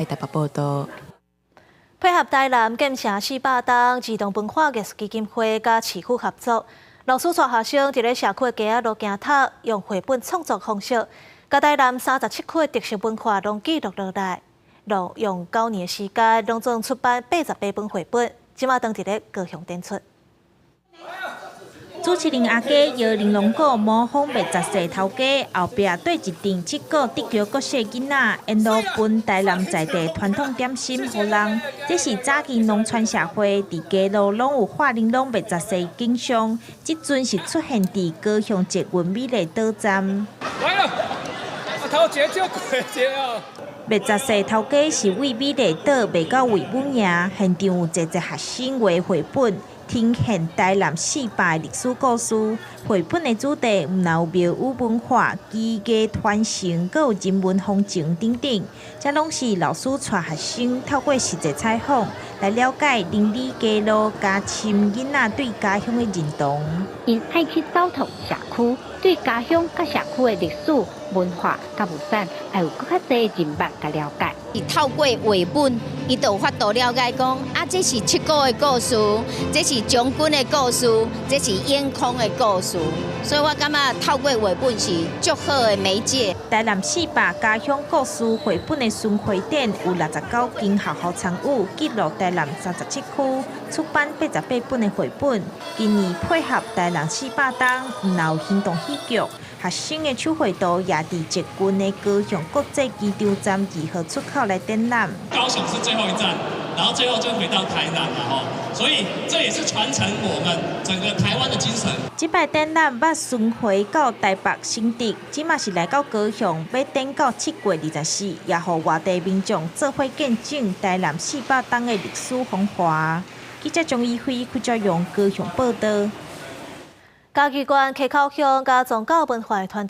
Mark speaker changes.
Speaker 1: 台北報道。
Speaker 2: 配合台南建城400冬兒童文化藝術基金會佮市府合作，老師帶學生佇咧社區的街仔路行讀，用繪本創作方式，共台南37區的特色文化攏記錄落來，攏用9年的時間，攏總出版88本繪本，這馬當佇咧高雄展出。
Speaker 3: 主持人阿佳搖玲瓏鼓模仿麥雜世頭家，後壁綴一陣七股得著國小囡仔，沿路分台南在地傳統點心予人。這是早期農村社會佇街路攏有畫玲瓏麥雜世景象，這陣是出現佇高雄捷運美麗島站。
Speaker 4: 來了，頭前就過節哦。
Speaker 3: 麥雜世頭家是為美麗島賣到衛武營，現場有濟濟學生畫繪本，呈現台南400歷史故事。繪本的主題毋但有廟宇文化、技藝傳承，閣有人文風情等等，這攏是老師帶學生透過實際採訪來了解鄰里街路，加深囡仔對家鄉的認同。
Speaker 5: 𪜶愛去走透社區，對家鄉佮社區的歷史文化佮物產，愛有閣較濟認捌佮了解。
Speaker 6: 伊透過繪本，伊就有法度了解講，啊，這是七股的故事，這是將軍的故事，這是永康的故事。所以我感覺透過繪本是足好的媒介。
Speaker 3: 台南400家鄉故事繪本的巡迴展有69間學校參與，記錄台南37區，出版88本的繪本。今年配合台南400冬，毋但有行動戲劇，學生的手繪圖也佇捷運的高雄國際機場站2號出口來展覽。
Speaker 7: 高雄是最後一站，然後最後就回到台南了吼，所以這也是傳承我們整個台灣的精神。
Speaker 3: 這擺展覽捌巡迴到台北、新竹，這馬是來到高雄，欲展到7月24，也予外地民眾做伙見證台南400冬的歷史風華。記者張怡輝、屈家勇高雄報道。
Speaker 2: 嘉義縣溪口鄉佮宗教文化團隊。